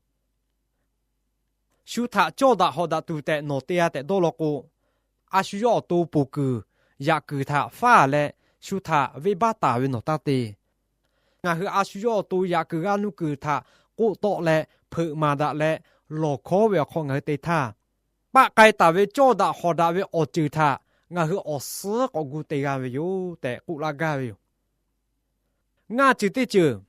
Shu htaꞈ cawˇ daꞈ hawˍ daꞈ tuˬ tehꞈ nawˬ te-a tehꞈ dawˇ law k'o, a shu yawˇ awˬ to poˬ kuiˬ yaꞈ kuiˬ htaꞈ faˉ leh, shu htaꞈ venˇbaˆ taˍ ve nawˬ taˇ te. Ngaˬ hui a shu yawˇ awˬ to yaꞈ kuiˬ g'aˇ nuˇ kuiˬ htaꞈ k'oˆ tawˆ leh hpeuꞈ maˍ daꞈ leh lawˬ hkawˉ ve awˬ hk'aw ngaˬ hui te htaˇ, paˆ k'ai taˍ ve cawˇ daꞈ hawˍ daꞈ ve awˬ ceuˬ htaꞈ ngaˬ hui awˬ suhˉ k'awꞈ gu te g'a ve yoˬ tehꞈ k'oˆ laˇ gaˇ ve yoˬ. Ngaˇ ceuˬ teˇ ceuˬ,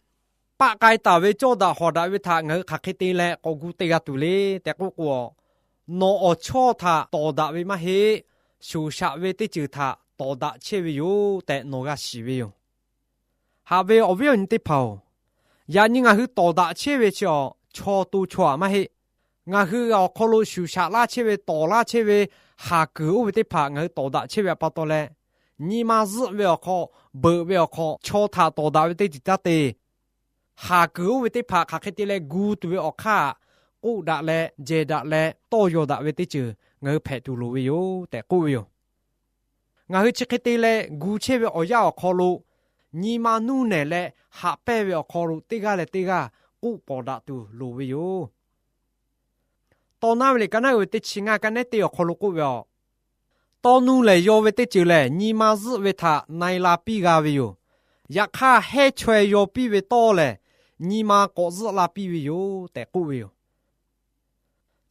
paˆ k'ai taˍ ve cawˇ daꞈ hawˍ daꞈ ve htaꞈ ngaˬ hui hk'aˬ hk'e te leh k'awꞈ gu te g'a tuˬ le tehꞈ k'oˆ k'o, nawˬ awˬ chawˇ htaꞈ tawˍ daꞈ ve maˇ heˆ, shoˍ shaꞈ ve teˇ ceuˬ htaꞈ tawˍ daꞈ chehˇ ve yoˬ tehꞈ nawˬ g'a shiˍ ve yoˬ. Haꞈ ve awˬ viˉ awˬ nyi teˇ hpaˍ-oˬ, yaꞈ nyi ngaˬ hui tawˍ daꞈ chehˇ ve chi awˬ, chaw to chaw aꞈ maˇ heˆ. Ngaˬ hui awˬ hk'aw lo shuˍ shaꞈ laˇ chehˇ ve, tawˍ laˇ chehˇ ve, haˍ kuiˬ oˇ ve teˇ hpaˍ ngaˬ hui tawˍ daꞈ chehˇ ve pa taw leh, nyi ma zuhˆ ve awˬ hk'aw, beuꞈ ve awˬ hk'aw, chaw htaꞈ tawˍ daꞈ ve teˇ ceuˬ taˇ te. Haˍ kuiˬ oˇ ve teˇ hpaˍ hk'aˬ hk'e te leh gu tuˬ ve awˬ hk'aˇ, k'oˆ daꞈ leh jehˬ daꞈ leh tawˇ yaw daꞈ ve teˇ ceuˬ ngaˬ hui hpehꞈ tuˬ loˍ ve yoˬ tehꞈ k'oˆ ve yoˬ. Ngaˬ hui chi hk'e te leh gu chehˇ ve awˬ yanˇ awˬ hk'aw lo, nyi ma nuˇ nehˬ leh haꞈ pehnˇ ve awˬ hk'aw lo teˇ g'aˇ leh teˇ g'aˇ k'oˆ pawˍ daꞈ tuˬ loˍ ve yoˬ. Tawˇ naˉ ve liꞈ ka naˉ uiˍ ve teˇ chi ngaˇ ka nehˉ teˇ awˬ hk'aw lo k'oˆ ve, Tawˇ nuˇ lehˬ yaw ve teˇ ceuˬ lehˬ, nyi ma zuhˆ ve htaꞈ na-e la piˇ g'a ve yoˬ. Yaꞈ hk'aˇ, hehˉ chaweh yaw piˇ ve tawˇ lehˬ, nyi ma k'awꞈ zuhˆ la piˇ ve yoˬ tehꞈ k'oˆ ve yoˬ.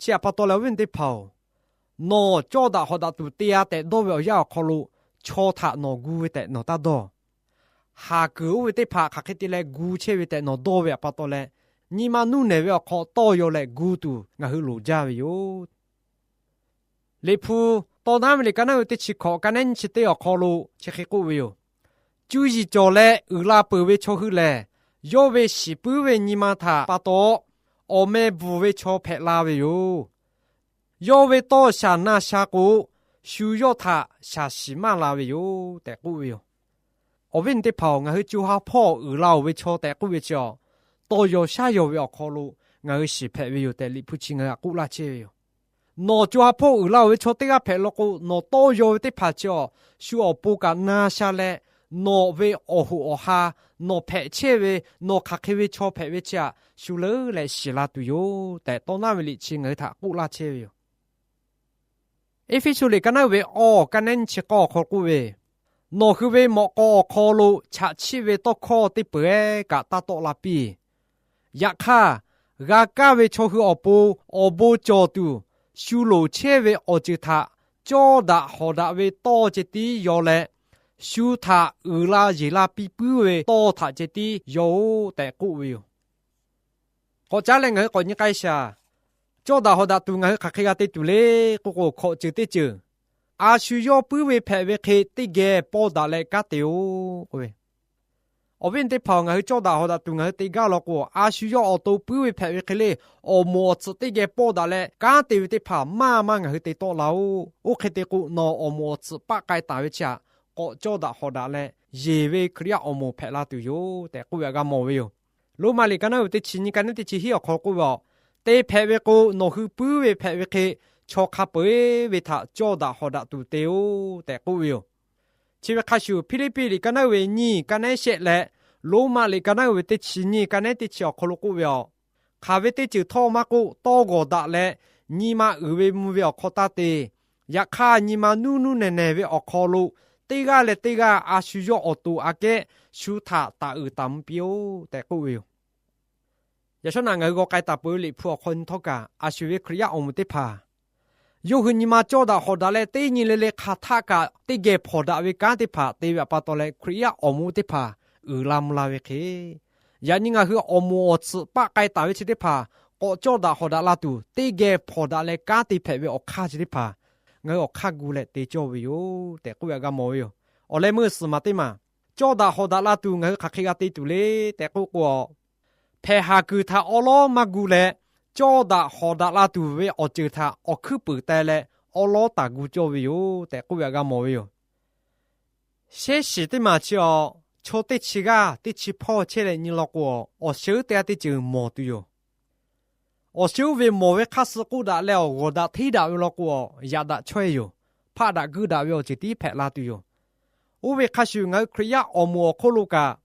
Chi htaꞈ pa taw leh awˬ viˉ awˬ nyi teˇ hpaˍ-oˬ, nawˬ cawˇ daꞈ hawˍ daꞈ tuˬ te-a tehꞈ dawˇ ve awˬ yanˇ awˬ hk'aw lo, chaw htaꞈ nawˬ gu ve tehꞈ nawˬ taˇ dawˇ. Haˍ kuiˬ oˇ ve teˇ hpaˍ hk'aˬ hk'e te leh gu chehˇ ve tehꞈ nawˬ dawˇ ve pa taw leh, nyi ma nuˇ nehˬ ve awˬ hk'aw tawˇ yaw leh gu tuˬ ngaˬ hui loˍ jaˇ ve yoˬ. Liꞈ hpu Tawˇ naˉ ve liꞈ ka naˉ uiˍ ve teˇ chi hkawꞈ ka nehˉ nyiˇ chi teˇ awˬ hk'aw lo chi hk'e k'oˆ ve yoˬ. Cuˇ yiˍ cawˬ leh uiˍ la peuˬ ve chaw hui lehˬ, yawˇ ve shiˍ puiˉ ve nyi ma htaꞈ pa taw awˬ meh bvuhˬ ve chaw hpehꞈ la ve yoˬ. Yawˇ ve tawˇ shaˍ na sha k'o, shu yawˇ htaꞈ shaˍ shiˍ maˇ la ve yoˬ tehꞈ k'oˆ ve yoˬ. Awˬ viˉ awˬ nyi teˇ hpaˍ-oˬ, ngaˬ hui co ha hpawˇ uiˍ la-oˬ ve chaw tehꞈ k'oˆ ve chi awˬ, tawˇ yaw shaˉ yaw ve awˬ hk'aw lo ngaˬ hui shiˍ hpehꞈ ve yoˬ tehꞈ Liꞈ hpu chi ngaˬ hui htaꞈ k'oˆ laˇ chehˇ ve yoˬ. Nawˬ co ha hpawˇ uiˍ la-oˬ ve chaw teˇ g'aˇ hpehꞈ law k'o, nawˬ tawˇ yaw ve teˇ hpaˍ chi awˬ, shu awˬ pon kaꞈ na sha leh, nawˬ ve awˬ hoꞈ awˬ ha, nawˬ hpehꞈ chehˇ ve, nawˬ hk'aˬ hk'e ve chaw hpehꞈ ve chi htaꞈ shu leuˉ leh shiˍ la tuˬ yoˬ tehꞈ, tawˇ naˉ ve liꞈ chi ngaˬ hui htaꞈ k'oˆ laˇ chehˇ ve yoˬ. Eˇfeˇsuꞈ liꞈ ka naˉ uiˍ ve awˬ ka nehˉ nyiˇ chi k'awˇ awˬ hk'aw lo k'oˆ ve, Nawˬ hui ve mawꞈ k'aw awˬ hk'aw lo chaꞈ chiˆ ve tawˇ hkawˇ teˇ peuˬ ehˉ kaꞈ taˇ tawˆ la piˇ. Yaꞈ hk'aˇ, g'a kaˇ ve chaw hui awˬ pon awˬ bon cawˬ tuˬ, shu loˍ chehˇ ve awˬ ceuˬ htaꞈ cawˇ daꞈ hawˍ daꞈ ve tawˇ ceh tiˉ yaw leh, shu htaꞈ uiˍ la yeˬ la piˇ puiˉ ve tawˇ htaꞈ ceh tiˉ yaw-oꞈ tehꞈ k'oˆ ve yoˬ. K'awꞈ caˉ leh ngaˬ hui k'awꞈ nyi k'ai shaˍ. Cawˇ daꞈ hawˍ daꞈ tuˬ ngaˬ hui hk'aˬ hk'e g'a te tuˬ le k'oˆ k'o, hkawꞈ ceuˬ teˇ ceuˬ, a shu yawˇ puiˉ ve hpehꞈ ve hk'e teˇ geh pawˇ daꞈ leh kanˉ te-oˬ k'oˆ ve, awˬ viˉ awˬ nyi teˇ hpaˍ-oˬ, ngaˬ hui cawˇ daꞈ hawˍ daꞈ tuˬ ngaˬ hui te gaˇ law k'o, a shu yawˇ awˬ to puiˉ ve hpehꞈ ve hk'e le, awˬ moˍ awˬ tsuhꞈ teˇ geh pawˇ daꞈ leh kanˉ te ve teˇ hpaˍ maˇ maˇ ngaˬ hui te tawˆ la-oˬ. Oˇ hk'e te k'o, nawˬ awˬ moˍ awˬ tsuhꞈ paˆ k'ai taˍ ve chi htaꞈ k'awꞈ cawˇ daꞈ hawˍ daꞈ leh yeˬ ve Hkriꞈ yaˇ awˬ moˍ hpehꞈ la tuˬ yoˬ tehꞈ k'oˆ ve htaꞈ g'a mawˬ ve yoˬ. Roˉmaꞈ liꞈ ka naˉ uiˍ ve teˇ chi nyiˇ ka nehˉ teˇ chi hiˉ awˬ hk'aw lo k'oˆ ve, Te hpehꞈ ve k'o, nawˬ hui puiˉ ve hpehꞈ ve hk'e chaw hk'a peu-eˬ ve htaꞈ cawˇ daꞈ hawˍ daꞈ tuˬ te-oˬ tehꞈ k'oˆ ve yoˬ. Chi ve hk'a shuˍ, Hpiˇliˇpiˆ liꞈ ka naˉ uiˍ ve nyiˇ ka nehˉ shehˆ leh Roˉmaꞈ liꞈ ka naˉ uiˍ ve teˇ chi nyiˇ ka nehˉ teˇ chi awˬ hk'aw lo k'oˆ ve, Hk'aˬ ve teˇ ceuˬ htawˇ maˇ k'oˆ, tawˇ g'awˬ daꞈ leh nyi ma uiˍ ve mvuh ve awˬ hk'aw taˇ te. Yaꞈ hk'aˇ, nyi ma nuˇ nuˇ nehˬ nehˬ ve awˬ hk'aw lo teˇ g'aˇ leh teˇ g'aˇ a shu yawˇ awˬ to aꞈ kehˉ shu htaꞈ taˍ uiˍ taˍ mvuh piˇ-oˆ tehꞈ k'oˆ ve yoˬ. Yaꞈ shawˉ naꞈ ngaˬ hui g'aw k'ai taˍ peuˬ ve liꞈ hpu awˬ hk'aw nyi htawˇ kaꞈ, a shu ve Hkriꞈ yaˇ awˬ moˍ teˇ hpaˍ yawˇ hui nyi ma cawˇ daꞈ hawˍ daꞈ leh teˇ nyi le le hk'aˬ htaˆ kaꞈ teˇ geh hpawnˬ daꞈ ve kanˉ teˇ hpaˍ te ve pa taw leh, Hkriꞈ yaˇ awˬ moˍ teˇ hpaˍ uiˍ la mvuh la ve hk'e, yaꞈ nyi ngaˬ hui awˬ moˍ awˬ tsuhꞈ paˆ k'ai taˍ ve chi teˇ hpaˍ k'awꞈ cawˇ daꞈ hawˍ daꞈ la tuˬ, teˇ geh hpawnˬ daꞈ leh kanˉ te hpehꞈ ve awˬ hk'aˇ chi teˇ hpaˍ ngaˬ hui awˬ hk'aˇ gu leh te cawˇ ve yoˬ tehꞈ k'oˆ ve htaꞈ g'a mawˬ ve yoˬ. Awˬ leh meuˇ suhˍ maˬ teˇ maˬ, cawˇ daꞈ hawˍ daꞈ la tuˬ ngaˬ hui hk'aˬ hk'e g'a te tuˬ le tehꞈ k'oˆ k'o, hpehꞈ haˍ kuiˬ htaꞈ awˉ lawˉ maˇ gu leh, cawˇ daꞈ hawˍ daꞈ la tuˬ ve awˬ ceuˬ htaꞈ awˬ hkuiˉ peunˍ teh leh awˉ lawˉ taˍ gu cawˇ ve yoˬ tehꞈ k'oˆ ve htaꞈ g'a mawˬ ve yoˬ. Shehˉ shiˍ teˇ maˬ chi awˬ, chaw teˇ chi g'aˇ teˇ chi hpawˇ chehˇ leh nyi law k'o, awˬ sheuˉ teˇ g'aˇ teˇ ceuˬ mawˬ tuˬ yoˬ. Awˬ sheuˉ oˇ ve mawˬ ve hk'aˇ suh k'oˆ daꞈ leh awˬ g'awˬ daꞈ hteˇ daꞈ ve law k'o, yaꞈ daꞈ chaweh yoˬ. Hpaˆ daꞈ guiˇ daꞈ ve awˬ ceuˬ tiˉ hpehꞈ la tuˬ yoˬ. Oˇ ve hk'a shuˍ, ngaˬ hui Hkriꞈ yaˇ awˬ moˍ awˬ hk'oˆ lo kaꞈ,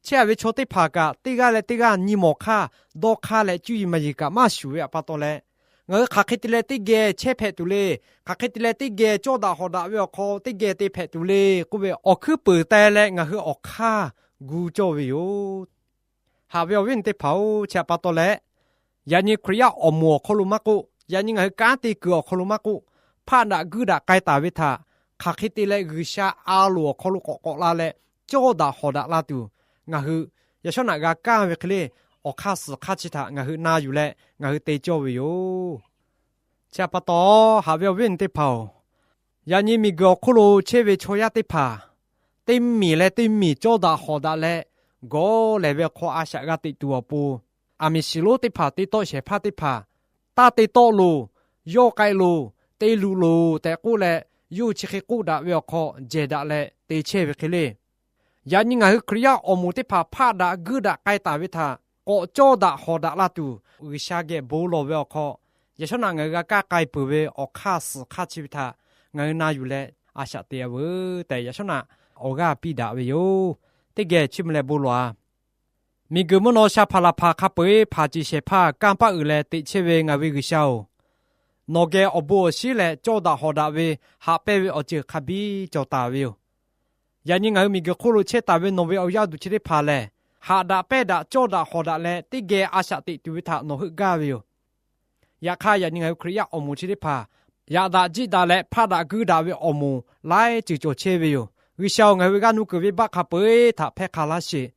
chehˇ a ve chaw teˇ hpaˍ kaꞈ teˇ g'aˇ leh teˇ g'aˇ nyi mawˬ hk'aˇ, dawˇ hk'aˇ leh cuˇ yiˍ maˍ yiˍ kaꞈ maˇ shuˍ ve pa taw leh, ngaˬ hui hk'aˬ hk'e te leh teˇ geh chehˇ hpehꞈ tuˬ le, hk'aˬ hk'e te leh teˇ geh cawˇ daꞈ hawˍ daꞈ ve awˬ hk'aw teˇ geh te hpehꞈ tuˬ le k'oˆ ve awˬ hkuiˉ peunˍ teh leh ngaˬ hui awˬ hk'aˇ gu cawˇ ve yoˬ. Haꞈ ve awˬ viˉ awˬ nyi teˇ hpaˍ-oˬ, chi htaꞈ pa taw leh, yaꞈ nyi Hkriꞈ yaˇ awˬ moˍ awˬ hk'aw lo maˇ k'oˆ, yaꞈ nyi ngaˬ hui kanˉ te kuiˬ awˬ hk'aw lo maˇ k'oˆ, hpaˆ daꞈ guiˇ daꞈ k'ai taˍ ve htaꞈ hk'aˬ hk'e te leh G'uiˬsha a loˍ awˬ hk'aw lo k'awꞈ k'awꞈ la leh cawˇ daꞈ hawˍ daꞈ la tuˬ, ngaˬ hui yaꞈ shawˉ naꞈ g'a kaˇ ve hk'e le, awˬ hk'aˇ suhˍ hk'aˇ chi htaꞈ ngaˬ hui na yuˬ leh ngaˬ hui te cawˇ ve yoˬ. Chi htaꞈ pa taw, haꞈ ve awˬ viˉ awˬ nyi teˇ hpaˍ-oˬ, yaꞈ nyi miˬguiˬ awˬ hk'oˆ lo chehˇ ve chaw yaˇ teˇ hpaˍ, teˇ miˬ leh teˇ miˬ cawˇ daꞈ hawˍ daꞈ leh gawˇ lehˬ ve awˬ hk'aw a shaꞈ g'a teꞈ tuˬ awˬ pon, aˬ miˍ shiˍ lonˉ teˇ hpaˍ te tawˆ shehˍ hpaˇ teˇ hpaˍ, taˇ te tawˆ loˬ, yawˇ k'ai loˬ, te luˬ loˬ tehꞈ k'oˆ leh, yawˇ hui chi hk'e k'oˆ daꞈ ve awˬ hk'aw jehˬ daꞈ leh te chehˇ ve hk'e le. Yaꞈ nyi ngaˬ hui Hkriꞈ yaˇ awˬ moˍ teˇ hpaˍ hpaˆ daꞈ guiˇ daꞈ k'ai taˍ ve htaꞈ k'awꞈ cawˇ daꞈ hawˍ daꞈ la tuˬ, G'uiˬsha geh bon lawˬ ve awˬ hk'aw, yaꞈ shawˉ naꞈ ngaˬ hui g'a kaˇ k'ai peuˬ ve awˬ hk'aˇ suhˍ hk'aˇ chi ve htaꞈ ngaˬ hui na yuˬ leh a shaꞈ te-a veuˬ tehꞈ, yaꞈ shawˉ naꞈ awˬ g'aˇ piˇ daꞈ ve yoˬ. Teˇ geh chiˇ mvuh leh bon lawˬ-a. Miˬguiˬ mvuhˇ naw sha hpaˍ laˬ hpaˍ hk'a peu-eˬ hpaˍ ceˬ shehˍ hpaˇ kanˇ paˆ uiˍ leh teꞈ chehˇ ve ngaˬ ve G'uiˬsha-oˬ, nawˬ geh awˬ bon awˬ shinˉ leh cawˇ daꞈ hawˍ daꞈ ve haꞈ pehnˇ ve awˬ ceuˬ hk'a biˇ cawˬ taˍ ve yoˬ. Yaꞈ nyi ngaˬ hui miˬguiˬ hk'oˆ lo chehˇ taˍ ve nawˬ ve awˬ yaˇ duˬ chi teˇ hpaˍ lehˬ, haꞈ daꞈ pehnˇ daꞈ cawˇ daꞈ hawˍ daꞈ leh teˇ geh a shaꞈ teꞈ tuˬ ve htaꞈ nawˬ heuˆ gaˇ ve yoˬ. Yaꞈ hk'aˇ, yaꞈ nyi ngaˬ hui Hkriꞈ yaˇ awˬ moˍ chi teˇ hpaˍ yaꞈ daꞈ jiˆ daꞈ leh hpaˆ daꞈ guiˇ daꞈ ve awˬ moˍ laiˉ ceuˬ cawˬ chehˇ ve yoˬ. G'uiˬsha-oˬ, ngaˬ hui ve g'aˇ nuˇ kuiˬ venˇbaˆ hk'a peu-eˬ htaꞈ hpehˇ hk'a laˇ sheˍ.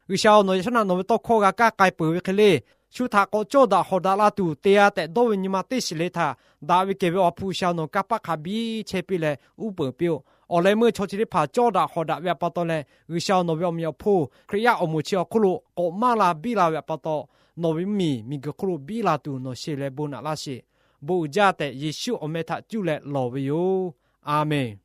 G'uiˬsha-oˬ, nawˬ yaꞈ shawˉ naꞈ nawˬ ve tawˇ hkawˇ g'a kaˇ k'ai peuˬ ve hk'e le, shu htaꞈ k'awꞈ cawˇ daꞈ hawˍ daꞈ la tuˬ te-a tehꞈ dawˇ ve nyi ma teˇ shiˍ le htaꞈ daꞈ ve kehˬ ve Awˬ ha hpu G'uiˬsha nawˬ kanˇ paˆ hk'a biˇ chehˇ piˇ leh uˉ peunˍ piˇ-oˆ. Awˬ leh meuˇ chaw chi teˇ hpaˍ cawˇ daꞈ hawˍ daꞈ ve htaꞈ pa taw leh, G'uiˬsha nawˬ ve awˬ meꞈ awˬ hponˇ Hkriꞈ yaˇ awˬ moˍ chi awˬ hk'oˆ lo k'awꞈ maˇ la biˇ la ve htaꞈ pa taw, nawˬ ve mvuhˇmiˬ miˬguiˬ hk'oˆ lo biˇ la tuˬ nawˬ sheˍ leh bon naꞈ laˇ sheˍ. Bon uiˍ jaˇ tehꞈ Yeˍsuˆ awˬ meh htaꞈ cuˇ leh lawˬ ve yoˬ. A menˬ.